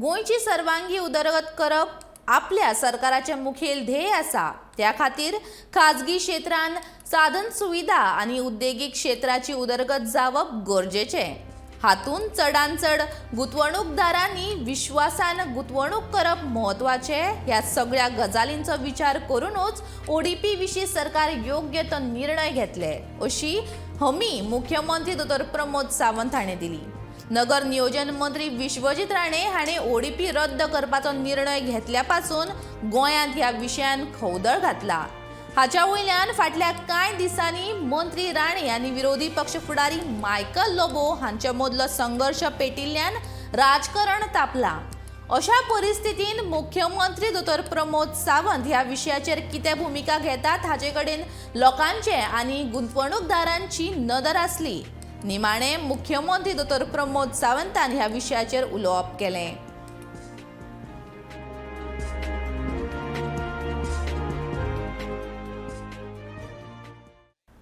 गोंयची सर्वांगी उदरगत करप आपल्या सरकाराचें मुखेल ध्येय आसा. त्या खातीर खाजगी क्षेत्रान साधन सुविधा आनी उद्देगीक क्षेत्राची उदरगत जावप गरजेचें. हातूंत चडान चड गुंतवणूकदारांनी विश्वासान गुंतवणूक करप म्हत्वाचें. ह्या सगळ्या गजालींचो विचार करुनूच ओडीपी विशीं सरकार योग्य तो निर्णय घेतले, अशी हमी मुख्यमंत्री दोतोर प्रमोद सावंत हांणी दिली. नगर नियोजन मंत्री विश्वजीत राणे हांणी ओडीपी रद्द करपाचो निर्णय घेतल्या पासून गोंयांत ह्या विशयान खवदळ घातला. हाच्या वयल्यान फाटल्या कांय दिसांनी मंत्री राणे आनी विरोधी पक्ष फुडारी मायकल लोबो हांचे मदलो संघर्श पेटिल्ल्यान राजकारण तापलां. अशा परिस्थितीन मुख्यमंत्री दोतोर प्रमोद सावंत ह्या विशयाचेर कितें भुमिका घेतात, हाचे कडेन लोकांचे आनी गुंतवणूकदारांची नदर आसली. निमाणे मुख्यमंत्री दोतोर प्रमोद सावंतान ह्या विशयाचेर उलोवप केलें.